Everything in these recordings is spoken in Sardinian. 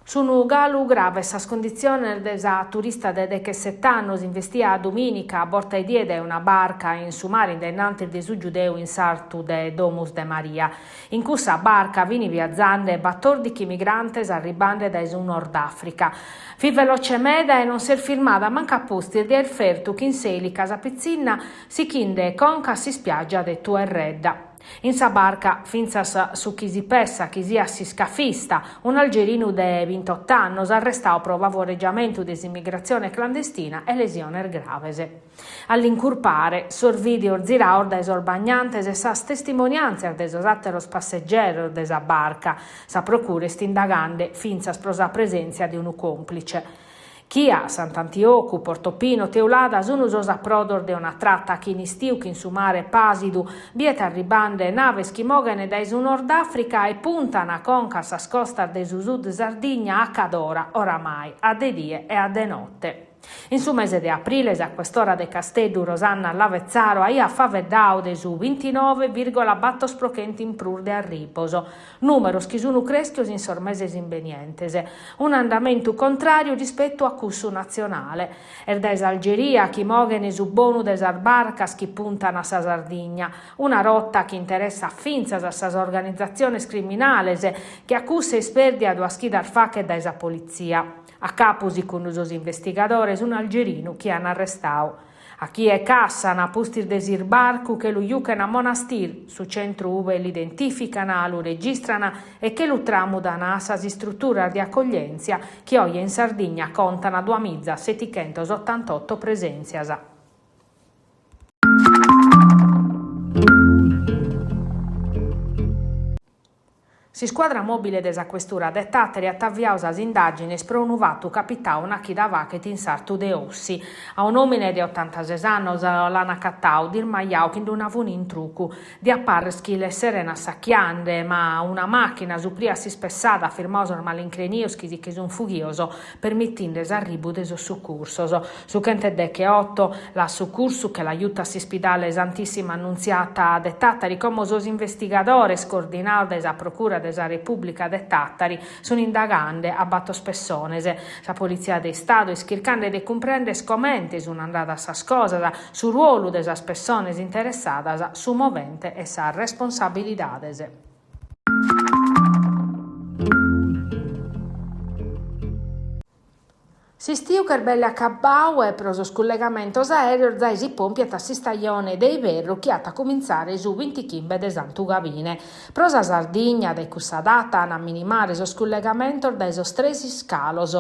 Sunu galu graves sas conditziones de sa turista de dechesete annos investia dumìnica a borta 'e die dae una barca in su mare in dae innantis de su Giudeu in sartu de Domus de Maria. In cussa barca fin viazande batòrdichi migrantes arribande dae su Nord Àfrica. Fit veloce meda e non s'est firmada mancu a pustis de aer fertu chin s'èlica sa pitzinna sichinde conca a s'ispiàgia de Tuerredda. In sa barca fintzas su chi si pessat chi siat s'iscafista, un'algerinu de bintot'annos arrestadu pro favoregiamentu de s'immigratzione clandestina e lesiones graves. A l'incurpare sos vìdeos zirados dae sos bagnantes e sas testimoniàntzias de sos àteros passegeros de sa barca. Sa procura est indagande fintzas pro sa presèntzia de unu còmplice. Chia, Sant'Antiocu, Portopino, Teulada sunu sos aprodos de una trata chi in istiu chin su mare pàsidu biet arribande naves chi moghen dae su Nord Àfrica e puntan conca a sas costas de su Sud Sardigna a cad'ora, oramai, a de die e a de note. In su mese de aprile sa questora de Casteddu Rosanna Lavezzaro aiat faeddadu de su bintinove vìrgola bator pro chentu in prus de arribos, Nùmeros chi sunu crèschios in sos meses imbenientes, un'andamentu contràriu rispetu a cussu natzionale. Est dae s'Algeria chi moghen su bonu de sas barcas chi puntan a sa Sardigna, una rota chi interessat fintzas a sas organizatziones criminales, che a cussa ispèrdia duas chidas faghet dae sa politzia. A capu, sicundu sos investigadores, un'algerinu chi an arrestadu. A chie cassan a pustis de s'isbarcu che lu juchen a Monastir, su centru ube l'identifican, lu registran e che lu tramudan a sas istruturas de acoglièntzia chi oje in Sardigna contan duamizasetichentosotantoto presèntzias. S'iscuadra mòbile de sa Questura de Tàtari at aviadu sas indàgines pro unu fatu capitadu una chida faghet in sartu de Ossi. A un'òmine de otantases annos l'an acatadu dismajadu chin una fune in trucu. Diat parrer chi l'esseren assachiande, ma una màchina supria a s'ispessada at firmadu sos malincrenios chi si che sunt fughidos, permitinde s'arribu de sos sucursos. Su chentedecheoto l'at sucursu che l'at jutu a s'ispidale Santissima Annunziata de Tàtari, como sos investigadores, coordinados dae sa Procura de sa Repùblica de Tàtari, sunt indagande a bator pessones. Sa Politzia de Istadu est chircande de cumprender comente sunt andadas sas cosas, su ruolu de sas pessones interessadas, su movente e sas responsabilidades. S'istiu ch'est belle acabadu e pro sos cullegamentos aèreos zai si pòmpiat a s'istajone de iberru chi at a cumintzare su bintichimbe de Santu Gabine. Pro sa Sardigna dae cussa data an a minimare sos cullegamentos dae sos tres iscalos,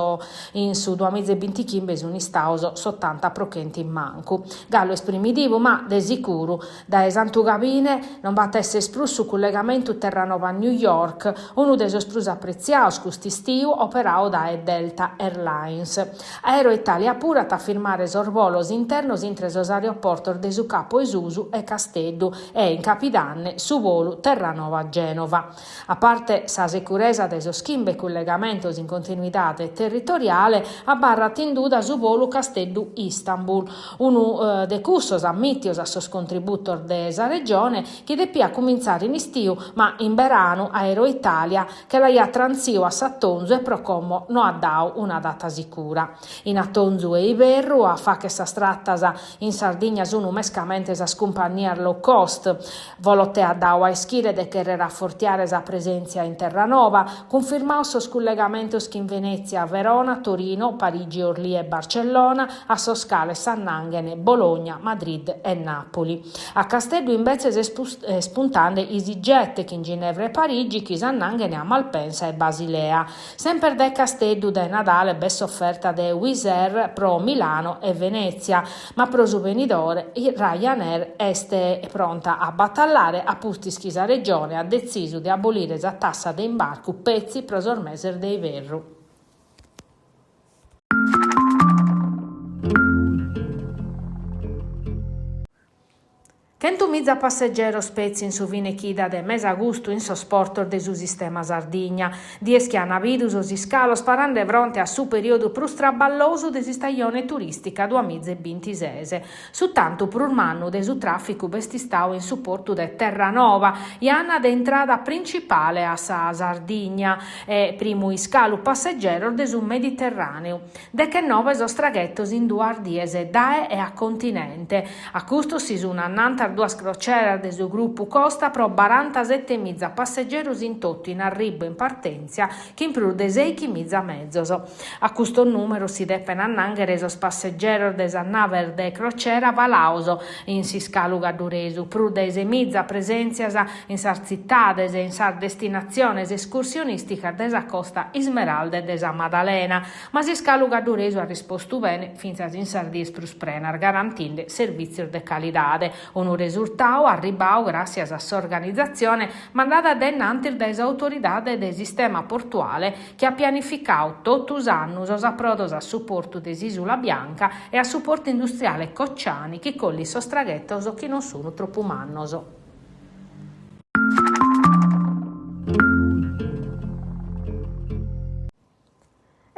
in su duamiza e bintichimbe sun istados s'otanta pro chentu in mancu. Galu est primidivu ma, de sicuru, Dae Santu Gabine non b'at a esser prus su cullegamentu Terranova-New York, unu de sos prus apretziados cust'istiu operadu dae Delta Airlines. Aeroitalia puru at a firmare sos bolos internos intre sos aeroportos de su Capu 'e Susu e Casteddu e, in capidanne, su bolu Terranova-Genova. A parte sa securesa de sos chimbe cullegamentos in continuidade territoriale, abarrat in duda su bolu Casteddu-Istanbul, unu de cussos ammìtios a sos contributos de sa Regione, chi depiat cumintzare in istiu, ma in beranu Aeroitalia che l'aiat trantziu a s'atonzu e pro como no at dadu una data sicura. In atonzu e iberru a fagher sas tratas in Sardigna sunu mescamente sas cumpannias low cost. Volotea at dadu a ischire de chèrrere afortiare sa presèntzia in Terranova, cunfirmados sos cullegamentos chin Venètzia, Verona, Torino, Parigi Orly e Barcellona, a sos cales s'annanghen Bologna, Madrid e Nàpoli. A Casteddu imbetzes est puntande EasyJet chin Ginevra e Parigi chi s'annanghen a Malpensa e Basilea. Semper dae Casteddu dae Nadale b'est s'oferta de Wizz Air pro Milano e Venètzia, ma pro su benidore Ryanair est pronta a batallare a pustis chi sa Regione at detzisu de abolire sa tassa de imbarcu petzi pro sos meses de iberru. Chentumiza passegeros petzi in su fine chida de mesagustu in sos portos de su Sistema Sardigna, dies chi ant bidu sos iscalos parende fronte a su perìodu prus traballosu de s'istajone turìstica duamiza e bintises. Su tantu prus mannu de su tràficu b'est istadu in su portu de Terranova, janna de intrada principale a sa Sardigna e primu iscalu passegeros de su Mediterràneu. Dechenoe sos traghetos in duas dies dae e a continente. A custos si sun annantas duas croceras de su grupu Costa pro barantasetemiza passegeros in totu in arribu e in partèntzia, chin prus de seichimiza mezos. A custos nùmeros si depen annànghere sos passegeros de sas naves de crocera falados in s'iscalu gadduresu, prus de semiza presèntzias in sas tzitades e in sas destinatziones escursionìsticas de sa Costa Ismeralda e de sa Madalena. Ma s'iscalu gadduresu at rispostu bene fintzas in sas dies prus prenas, garantinde servìtzios de calidade. Unu resurtadu arribbadu gràssias a s'organizatzione mandada a dae innantis dae s'autoridade de sistema portuale chi at pianificadu totu s'annu sos aprodos a su portu de s'Ìsula Bianca e a su portu industriale Cocciani chi collit sos traghetos chi non sunt tropu mannos.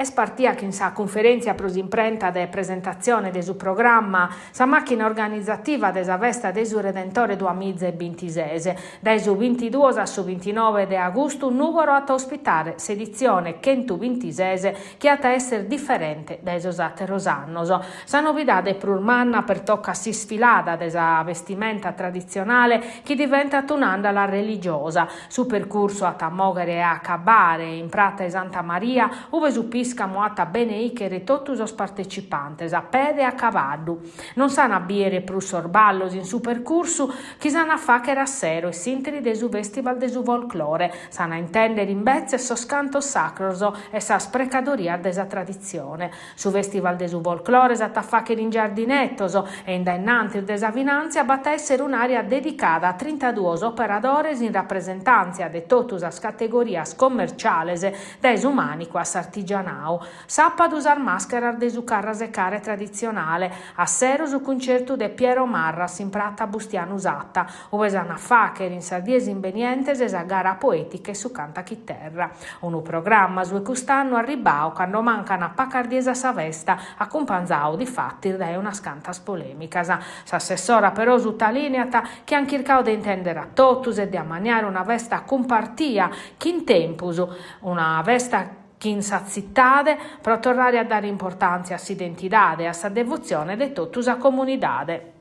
Est partia chin sa cunferèntzia pro s'imprenta de presentatzione de su programma sa màchina organizativa de sa festa de su Redentore duamiza e bintises. Dae su bintiduos a su bintinoe de agustu Nùgoro at a ospitare s'editzione chentubintises chi at a èssere diferente dae sos àteros annos. Sa novidade prus manna pertocat s'isfilada de sa bestimenta traditzionale chi diventat un'àndala religiosa. Su percursu at a mòghere e a acabare in prata 'e Santa Maria, ube su pìscamu at a beneìchere totu sos partecipantes, a pede e a cabaddu. Non s'an a bìere prus sos ballos in su percursu, chi s'an a fàghere a sero in s'ìnteri de su Fèstival de su Folclore. S'an a intèndere imbetzes sos cantos sacros e sas precadorias de sa traditzione. Su Fèstival de su Folclore s'at a fàghere in giardinetos e in dae innantis de sa Finàntzia b'at a èssere un'àrea dedicada a trintaduos operadores in rapresentàntzia de totu sas categorias commerciales, dae su mànicu a s'artigianau. Sàpadu sas màscheras de su carrasecare traditzionale, a sero su cuncertu de Piero Marras in prata Bustianu Satta, ue s'an a fàghere in sas dies imbenientes sa gara poètica e su cantachiterra. Unu programma su 'e cust'annu arribbadu cando mancan pacas dies a sa festa, acumpanzadu difatis dae unas cantas polèmicas. S'assessora però sutalìneat chi an chircadu de intèndere a totus e de ammaniare una festa cumpartia chin tempus, una festa chin sa tzitade pro torrare a dare importàntzia a s'identidade e a sa devotzione de totu sa comunidade.